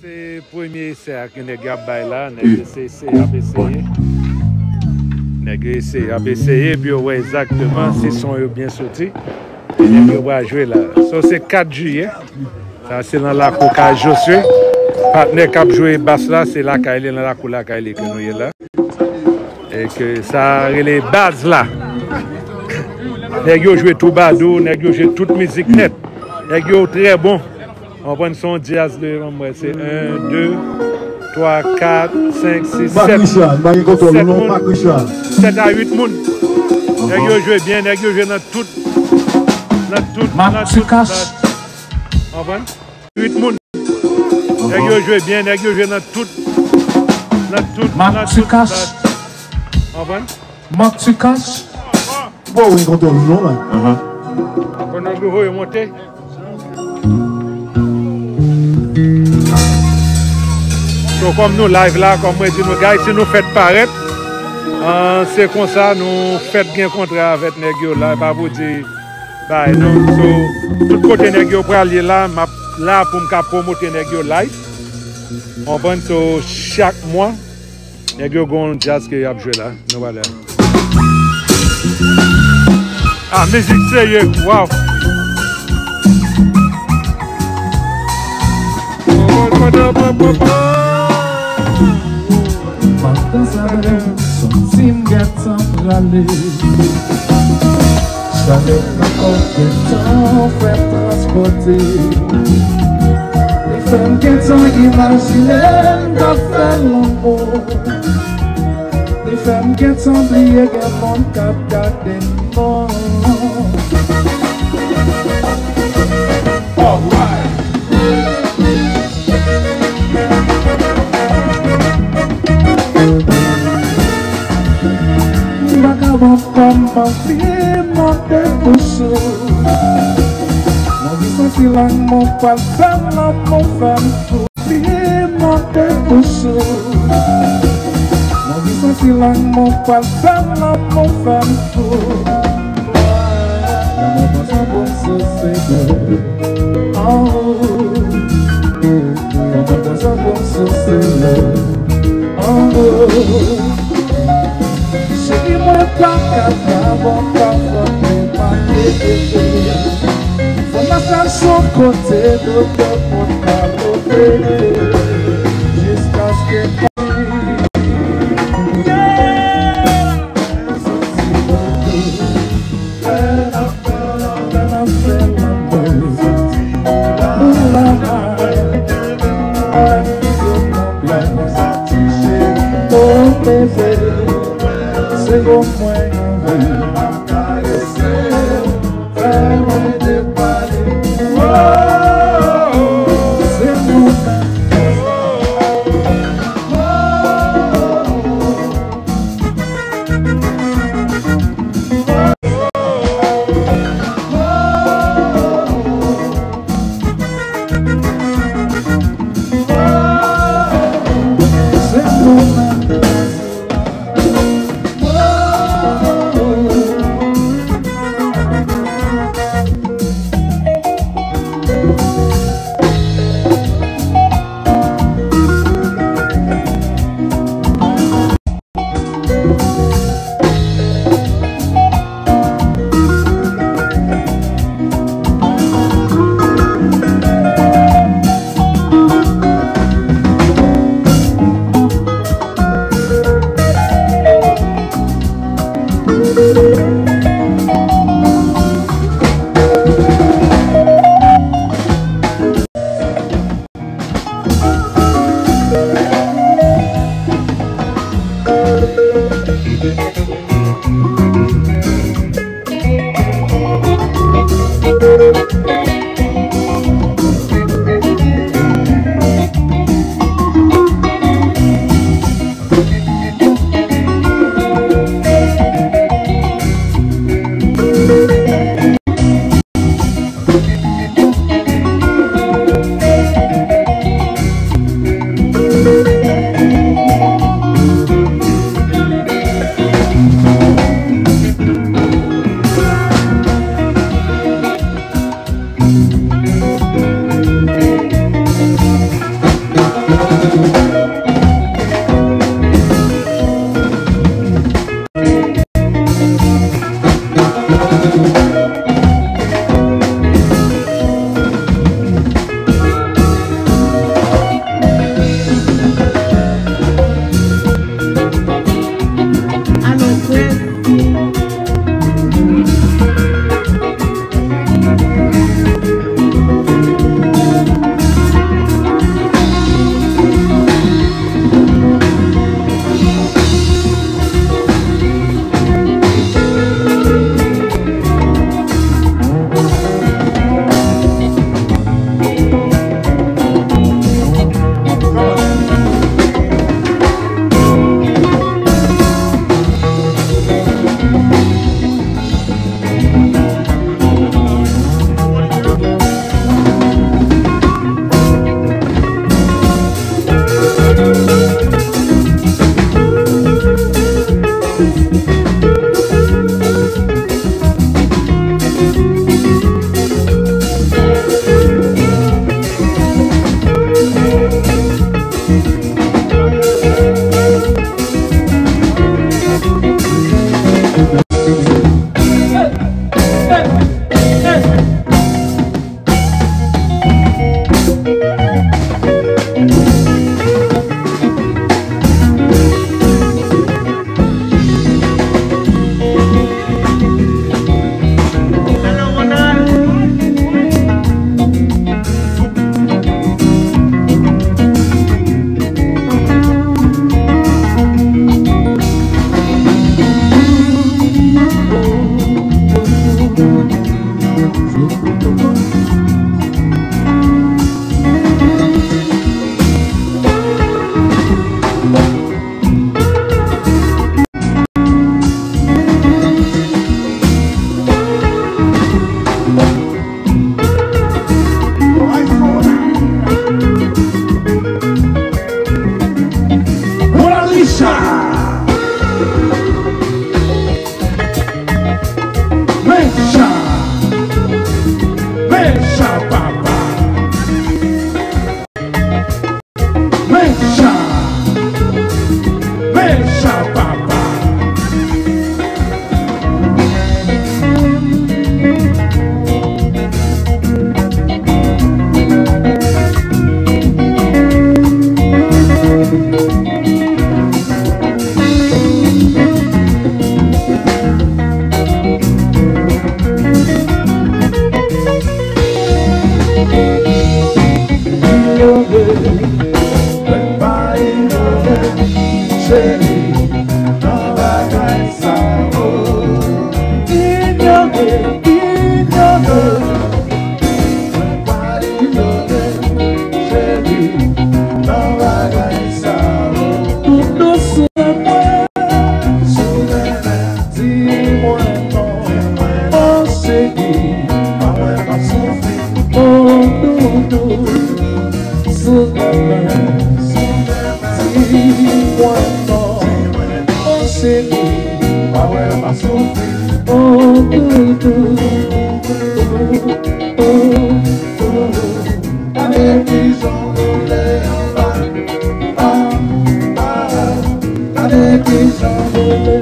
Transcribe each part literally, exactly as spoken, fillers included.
Se premye esè a ke nèg yo ap bay la. Nèg yo se eseye, ap eseye. Nèg yo eseye, ap eseye, epi yo wè egzakteman si son yo byen soti. Nèg yo pral jwe la. So, se kat jiyè. Sa se nan lakou kay Josue. Patnè k ap jwe bas la, se lakay li, nan lakou lakay li ke nou ye la. E ke sa rele baz la. Nèg yo jwe twoubadou, nèg yo jwe tout mizik nèt. Nèg yo trè bon. Konprann, se yon djaz de, ban m wè, se en, de, twa, kat, senk, sis, sèt. Sèt moun. Sèt a uit moun. Nèg yo jwe byen, nèg yo jwe nan tout, nan tout, nan tout. Konprann? Uit moun. Nèg yo jwe byen, nèg yo jwe nan tout, nan tout, nan tout. Konprann? Bon, wi, kontwòl non la. Konn nèg yo voye monte. So, kòm nou live la, kòm mwen di nou, guys, si nou fèt parèt, ah, se konsa nou fèt gen kontra avèk nèg yo la, e pa pou di bay, non. So, tout kote nèg yo pral ye la, m ap la pou m ka pwomote nèg yo live. Konprann? So, chak mwa, nèg yo gon djaz ke y ap jwe la. Nou pale a. Ah, mizik serye. Waw. Pandan sa menm, santi m gentan prale. Chalè nan kò gentan fè m transpòte. Li fè m gentan imajine m t ap fè lanmou. Li fè m gentan bliye gen moun k ap gade m. Alright. Vagabon, kòman vi monte pou sou. Mwen ki santi lanmou pral fè m lanmou fè m fou. Vi monte pou sou. Mwen ki santi lanmou pral fè m lanmou fè m fou. Lanmou pa sanble sou se de. Oh. Lanmou pa sanble sou se de. Oh. Cheri mwen pa ka ba w pafwa, men pa enkyete. Fò n al chèche yon kote, doktè pou n ka lote. Jiskaske Roland Richard. Mecha. Mecha papa. Mecha. Mecha papa. Cheri, nan bagay sa, oh. Inyore, inyore. Mwen pa inyore, cheri, nan bagay sa, oh. Tout dousman mwen sou mennen. Di mwen non, oh cheri, pa wè m ap soufri. Oh doudou, sou mennen. Di mwen non, oh cheri, pa wè m ap soufri. Oh doudou, oh, oh, oh. Gade kijan w boule anba, ah, ah, gade kijan w boule.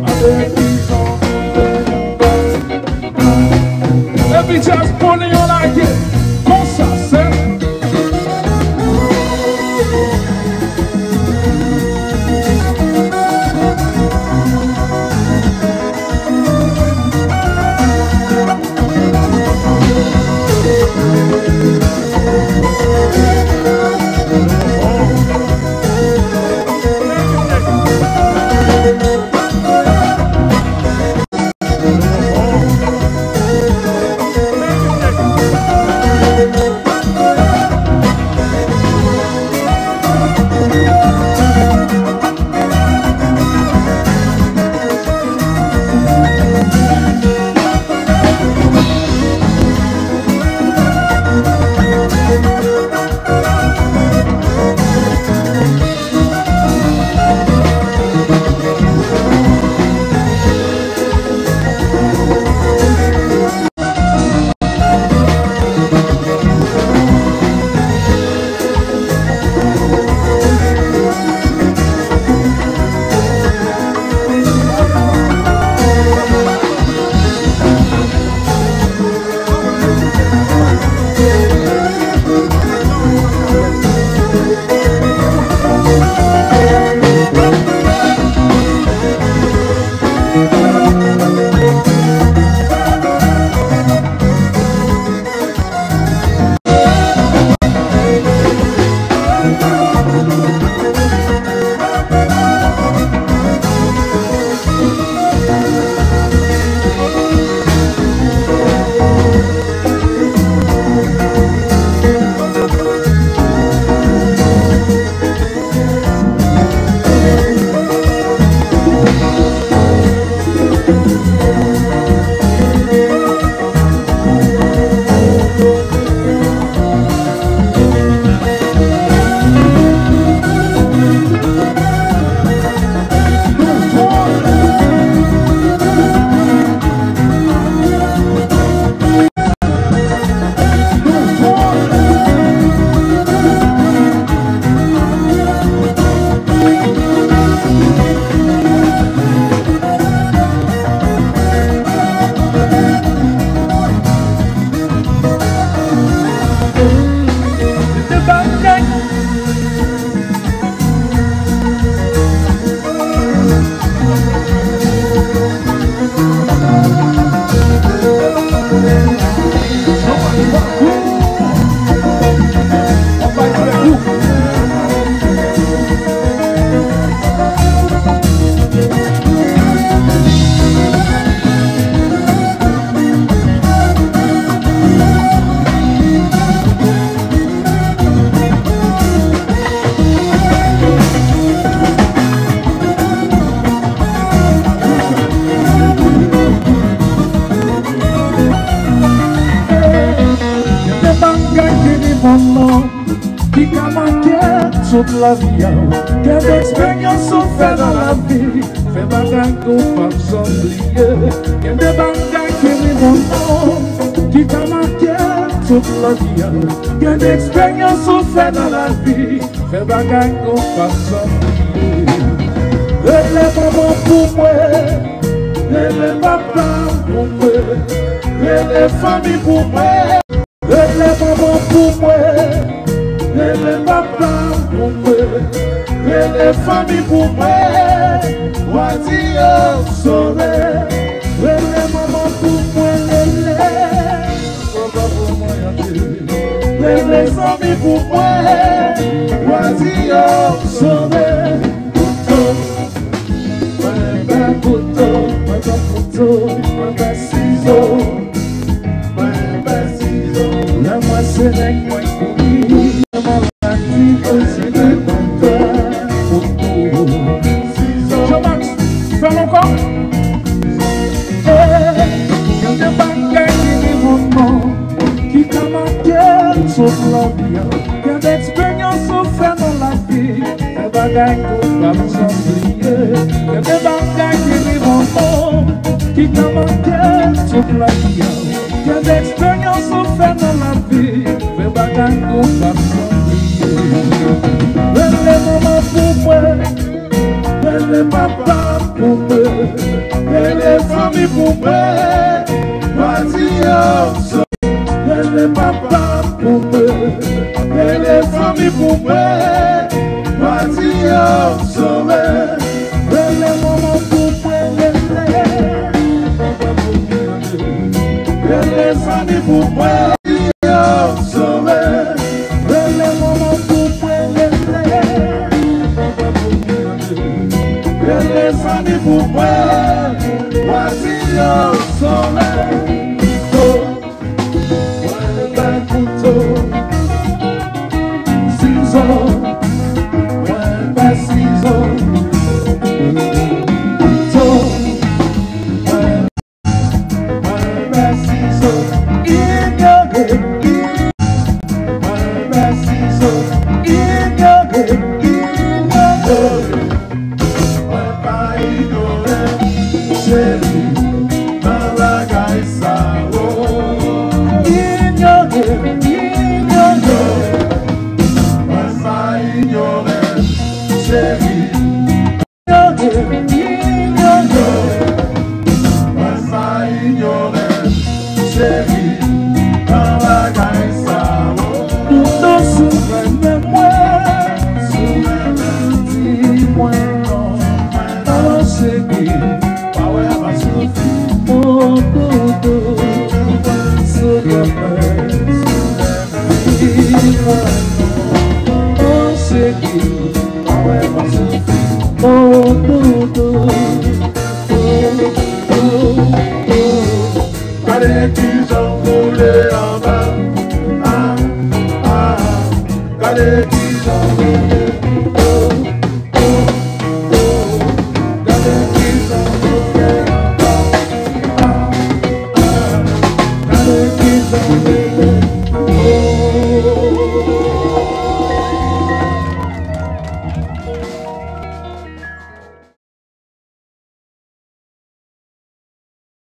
Gade kijan w boule anba, ah. Epi just put it on like it. Konsa, sè. Yon nonm ki ka make tout lavi a w. Gen de eksperyans ou fè nan lavi, fè bagay ke w p ap janm bliye. Gen de bagay ki rive yon nonm ki ka make tout lavi a w. Gen de eksperyans ou fè nan lavi, fè bagay ke w p ap janm bliye. Rele manman pou mwen, rele papa pou mwen, rele fanmi pou mwen. Rele manman pou mwen, rele papa pou mwen, rele fanmi pou mwen. W a di yo sove. Rele manman pou mwen, rele papa pou mwen, rele zanmi pou mwen. W a di yo sove. Kouto, mwen pa kouto, mwen pa kouto, mwen pa sizo. Lè mwen se nèg mwen kouri. Jean-Max, fè l ankò. Gen de bagay ki rive yon nonm ki ka make tout lavi a. Gen de eksperyans ou fè nan lavi, fè bagay ke w p ap janm bliye. Gen de bagay ki rive yon nonm ki ka make tout lavi a. Gen de eksperyans ou fè nan lavi, fè bagay ke w p ap janm bliye. Rele manman pou mwen, rele papa pou mwen, rele fanmi pou mwen. W a di yo sove. Rele papa pou mwen, rele fanmi pou mwen. W a di yo sove. Rele manman pou mwen, rele papa pou mwen, rele zanmi pou mwen. W a di yo sove. Rele manman pou mwen, rele papa pou mwen, rele zanmi pou mwen. W a di yo sove. Kouto, mwen pa kouto. Sizo, mwen pa sizo. Kouto, mwen pa sizo. Inyore, mwen pa sizo. Inyore, inyore. Mwen pa inyore, cheri, nan bagay sa, o. Inyore, inyore. Mwen pa inyore, cheri. Inyore, inyore. Mwen pa inyore, cheri, nan bagay sa, o. Poutan si w renmen mwen, si w renmen, di mwen non. O cheri, pa wè m ap soufri. O doudou, si w renmen, di mwen non. O cheri, pa wè m ap soufri. O doudou, o, o, o. Gade kijan m boule anba, a, a. Gade ki